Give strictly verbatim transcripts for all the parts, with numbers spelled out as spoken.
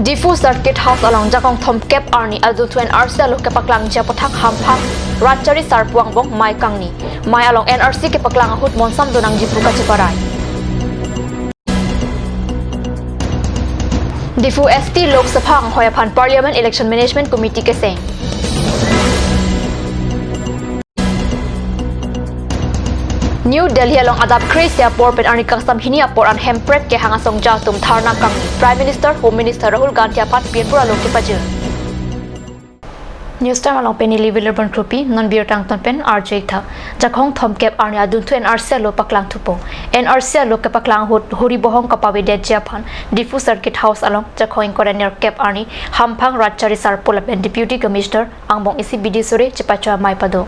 Diphu Circuit House along jakong thomkep arni adunthu N R C alo kepaklangji aphuthak hamphang Ratchari Sarpo angbong mei kangni. Mei along N R C kepaklang ahut monsam donangji pu kacheparai. Diphu S T Lok Sabha anghoi aphan Parliament Election Management Committee keseng. New Delhi along adap kre-isi apor pen arni kangsam hini apor an Hemprek kehang asongja atum dharna kangni. Prime Minister, Home Minister Rahul Gandhi aphan pirpur alo kepajir. News Time along pen neli William Kropi, non birta angton pen arju-ik tha. Jakong thomkep arni adunthu N R C alo paklang thupo. N R C alo kepaklang ahut huri bohong kapavedetji aphan Diphu Circuit House along jakong ingkoi ra nerkep arni hamphang Ratchari Sarpo lapen Deputy Commissioner angbong isi bidi sore chepachoi amei pado.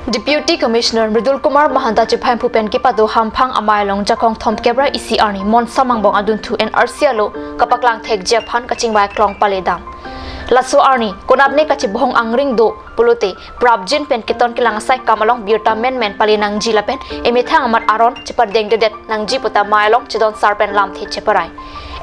Deputy Commissioner Mridul Kumar Mahanta chephaimphu pen kepado hamphang amei along jakong thomkep ra isi arni monsam angbong adunthu N R C alo kapaklang thekji aphan kachingvai aklong paledam. Laso arni konatne kachebohong angring do pulote prapjin pen keton kelang asai kam along birta menmen pale nangji lapen emethang amat aron chepardengdedet nangji pu ta mei along chedon sar pen lamthe cheparai.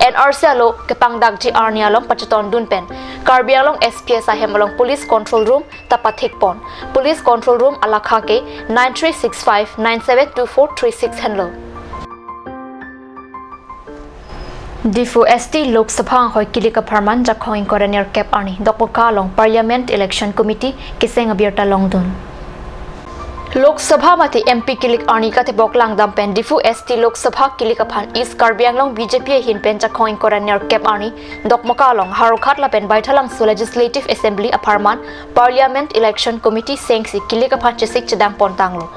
N R C alo kepangdakji arni along pachetondun pen Karbi Anglong S P S ahem along Police Control Room ta pathekpon. Police Control Room alakha ke nine three six five nine seven two four three six henlo. Diphu S T Lok Sabha anghoi kilik apharman jakong ingkoi ra nerkep arni Dokmoka along Parliament Election Committee keseng abirta longdun. Lok Sabha mate M P kilik arni katebok langdam pen Diphu S T Lok Sabha kilik aphan East Karbi Anglong B J P ahin pen jakong ingkoi ra nerkep arni Dokmoka along Howraghat lapen Baithalangso Legislative Assembly apharman Parliament Election Committee sengsi kilik aphan chesik chedam pontanglo.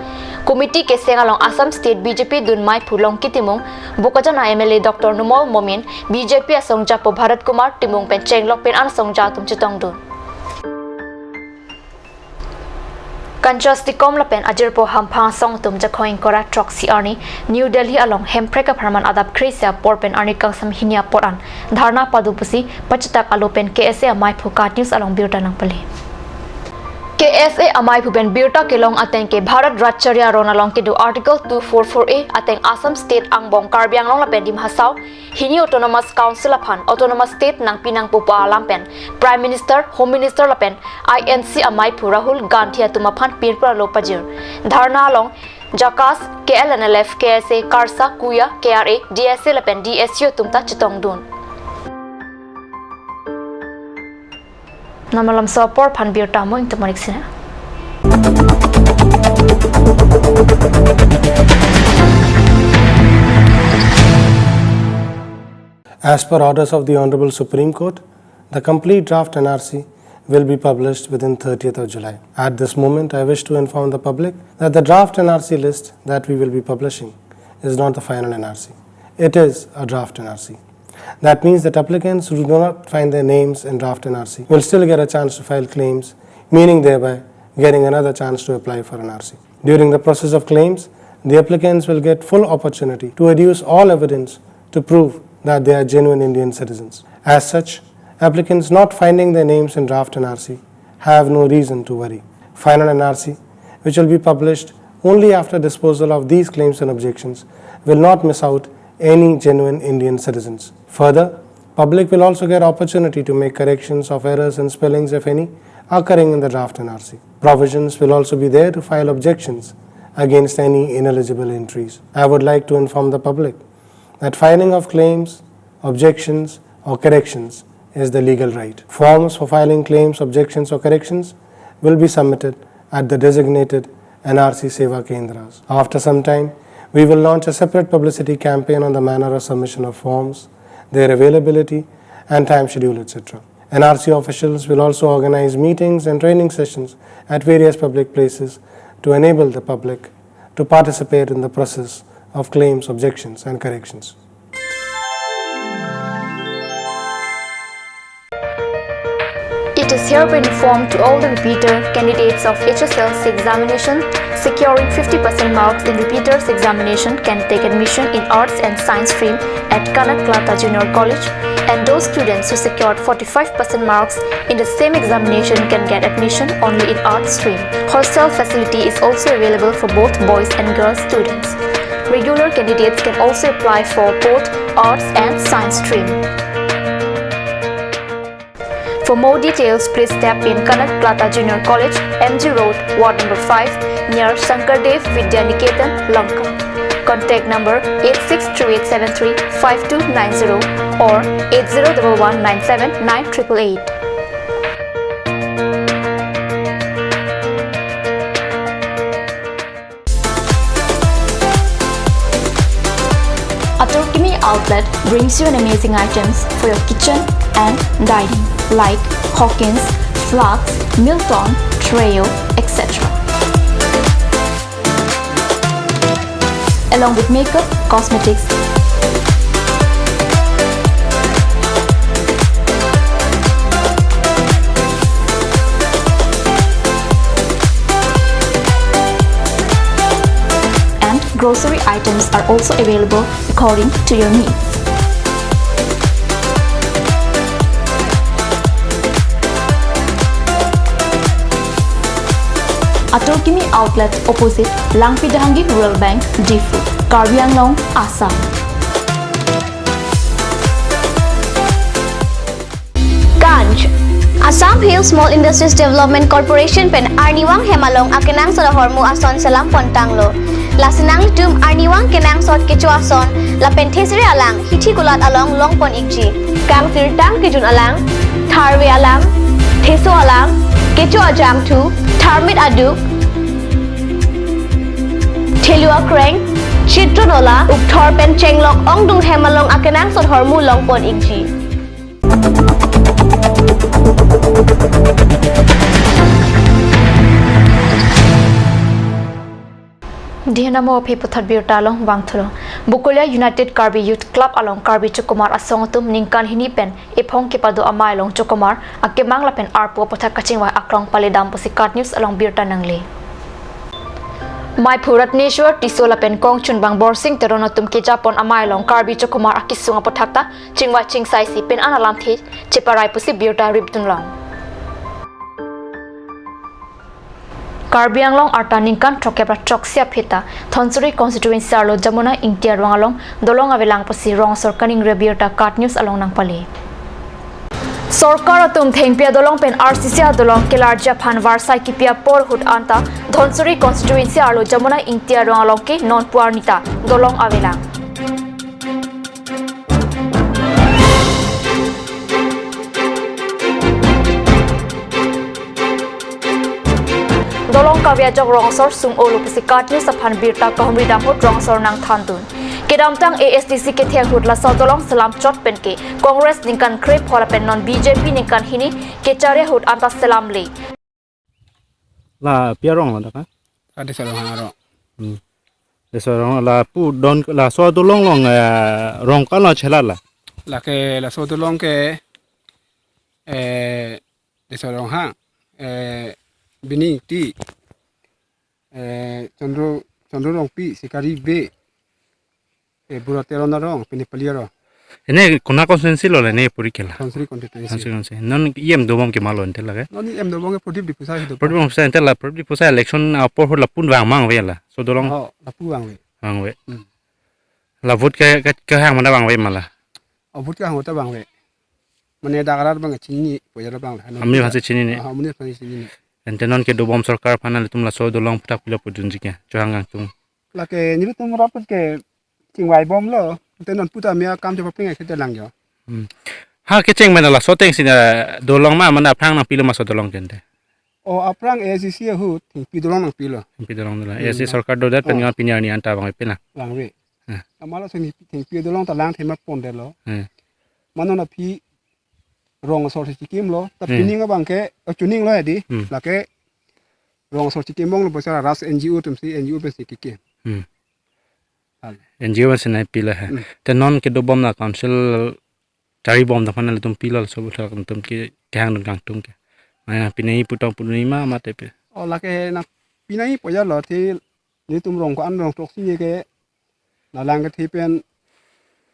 Committee keseng along Assam State B J P dunmeiphu Longki Timung, Bokajan a M L A Doctor Numal Momin, B J P asongja po Bharat Kumar Timung pen chenglok pen an asongja atum chetongdun. Kanchas tikom lapen ajirpo hamphang asong atum jakong ingkoi ra throksi arni New Delhi along Hemprek apharman adap kre-isi apor pen arni kangsam hini apor an dharna pado pusi pachitak alo pen K S A ameiphu KAT News along birta nangpale. K S A ameiphu pen birta kelong ateng ke Bharat Ratchari aron along kedo Article two four four A ateng Assam State angbong Karbi Anglong lapen Dima Hasao hini Autonomous Council aphan Autonomous State nangpi nangpo pu alam pen Prime Minister, Home Minister lapen I N C ameiphu Rahul Gandhi atum aphan pirpur alo pajir. Dharna along JACAS, K L N L F, K S A, KARSA, KUYA, K R A, D S A lapen D S U atum ta chetongdun. Namalam so apor aphan birta mo ingtumarik sina. As per orders of the Honorable Supreme Court, the complete draft N R C will be published within thirtieth of July. At this moment, I wish to inform the public that the draft N R C list that we will be publishing is not the final N R C. It is a draft N R C. That means that applicants who do not find their names in draft N R C will still get a chance to file claims, meaning thereby getting another chance to apply for N R C. During the process of claims, the applicants will get full opportunity to adduce all evidence to prove that they are genuine Indian citizens. As such, applicants not finding their names in draft N R C have no reason to worry. Final N R C, which will be published only after disposal of these claims and objections, will not miss out any genuine Indian citizens. Further, public will also get opportunity to make corrections of errors and spellings, if any, occurring in the draft N R C. Provisions will also be there to file objections against any ineligible entries. I would like to inform the public that filing of claims, objections, or corrections is the legal right. Forms for filing claims, objections, or corrections will be submitted at the designated N R C Seva Kendras. After some time, we will launch a separate publicity campaign on the manner of submission of forms, their availability, and time schedule, et cetera. N R C officials will also organize meetings and training sessions at various public places to enable the public to participate in the process of claims, objections, and corrections. It is hereby informed to all the repeater candidates of H S L C examination, securing fifty percent marks in repeaters examination can take admission in Arts and Science stream at Kanak Lalta Junior College, and those students who secured forty-five percent marks in the same examination can get admission only in Arts stream. Hostel facility is also available for both boys and girls students. Regular candidates can also apply for both Arts and Science stream. For more details, please step in Kanak Plata Junior College, M G Road, Ward number five, near Shankar Dev Vidya Niketan, Lanka. Contact number eight six three eight seven three five two nine zero or eight zero double one nine seven nine triple eight. Atur Kimi Outlet brings you an amazing items for your kitchen and dining, like Hawkins, flasks, Milton, Treo, et cetera. Along with makeup, cosmetics, and grocery items are also available according to your needs. Atur Kimi Outlet, opposite Langpi Dehangi Rural Bank, Diphu, Karbi Anglong, Assam. Kanj. Assam Hill Small Industries Development Corporation pen arnivang hem along akenangsot ahormu ason selam pon tanglo. Lasi nanglitum arnivang kenangsot kecho ason lapen thesere alang hithi kulat along long pon ikji. Kangsirtang kejun alang, tharve alang, theso alang, kecho ajangthu, tharmit aduk, thelu akreng, chitron ola, ukthor pen chenglok ongdung hem along akenangsot ahormu long pon ikji. Dihenamo aphi puthot birta along vangthulo. Bokolia United Karbi Youth Club along Karbi chokomar asong atum ningkan hini pen ephong kepado amei along chokomar akemang lapen arpu aputhak kachingvai akrong paledam pusi KAT News along birta nangle. Maiphu Ratneshwar Tisso lapen kongchunbang Borsing Teron atum kejapon amei along Karbi chokomar akesung aputhak ta chingvai chingsaisi pen an alamthe cheparai pusi birta ripdunlong. Karbi Anglong arta ningkan throkkep ra throksi aphi ta Dhansiri constituency arlo Jamuna Ingti arong along dolong avelang pusi rong asor kaningri birta KAT News along nangpale. Sorkar atum thengpi adolong pen RCC adolong kelarji aphan varsai kipi apor ahut anta Dhansiri constituency arlo Jamuna Ingti arong along ke non pu arni ta dolong avelang. Dolong kave ajok rong asor sung-olo pusi KAT News aphan birta kahumri dam ahut rong asor nangthandun. Kedamtang ASDC kethe ahut laso dolong selam chot penke Congress ningkan krepho lapen non BJP ningkan hini kechari ahut anta selamle. La pi arong lo dak, ha? Adi Sorong arong. Hmm. Adi Sorong lapu don laso dolong along, eh, rong kalo chela la. Lake laso dolong ke, eh, Adi Sorong ha, eh, Bini Ingti, eh, Chandro, Chandro Rongpi, Sikari Bey, eh, Bura Teron arong, pini pali arong. Ene kona constituency lo le ne puri kela. Dhansiri constituency. Constituency. Non EM dobom ke malo ente lake. Non EM dobom ke Pradip Diphusa si dobom. Pradip Diphusa ente la, Pradip Diphusa election apor ahut lapu vang mang ave la. So dolong. Oh, lapu vangve. Vangve. Hmm. La vote ke, ke, kehang mana vangve ma la. Oh, vote kehang ta vangve. Mane dak arat abang chinine, pu arat abang la. Amni aphansi chinine. Ah, amni aphansi chinine. Ente non kedobom sorkar aphan nanglitum laso dolong aputhak pilo pudunji ke. Chohang kangtung. Lake nelitum rapet ke chingvai bomlo, ante non pu ta mia kam chepapleng ke lang jo. Hmm. Ha kecheng mena laso atengsi na dolong ma, mana aphrang nangpilo ma laso dolong ke ente? O aphrang ASDC ahut thengpi dolong nangpilo. Thengpi dolong dolong. Hmm, ASDC na. Sorkar dodet pen Oh. Pini arni anta vangve pena. Vangve. Hmm. Amala thengpi, thengpi dolong ta lang thema pondetlo. Hmm. Mane non aphi rong asor si chikimlo, ta Hmm. pining abang ke, eh, chuning lo ya di, Hmm. lake rong asor chikim bom lo bosara ras NGO atum si, NGO pensi kikim. Hmm. Hal. NGO pensi nangpilo he. Hmm. Te non kedobom na council charibom ta aphan nanglitum pilo so aputhak nanglitum ke kehangdun kangtung ke. Mane pini putong puni ma mate pe. Oh, lake nangpinai pu aja lo, te nelitum rong ko-an rong throksi ne ke, la lang kethe pen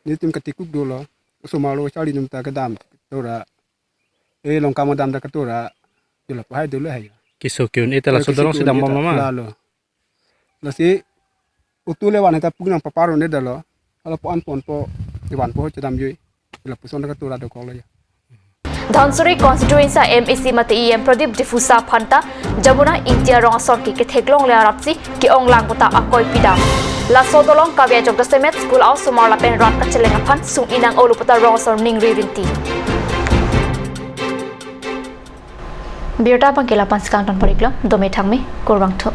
nelitum katikuk dolo, osomar lo charli atum ta kedam tora, eh, Longkam kedam ta ketora, dolo pahai dolo hai. Keso ke-un-e ta laso dolong si dambom lo ma. Lalo. Lasi utu le van ta pu nangpapar un-edetlo. Hala po an ponpo, ivan po chedam jui. Lapuson ta ketora dokok lo ya. Dhansiri constituency MAC mate EM Pradip Diphusa aphanta Jamuna Ingti arong asor ke ketheklongle arapsi ke-ong lang kota akoi pidam. Laso dolong kave ajok jasemet school a-osomar lapen rat kacheleng aphan sung-i nang-olo puta rong asor ningri rinti. Birta abang ke lapu-an si kangton pon-iklo, dome thangme, kurvangthu.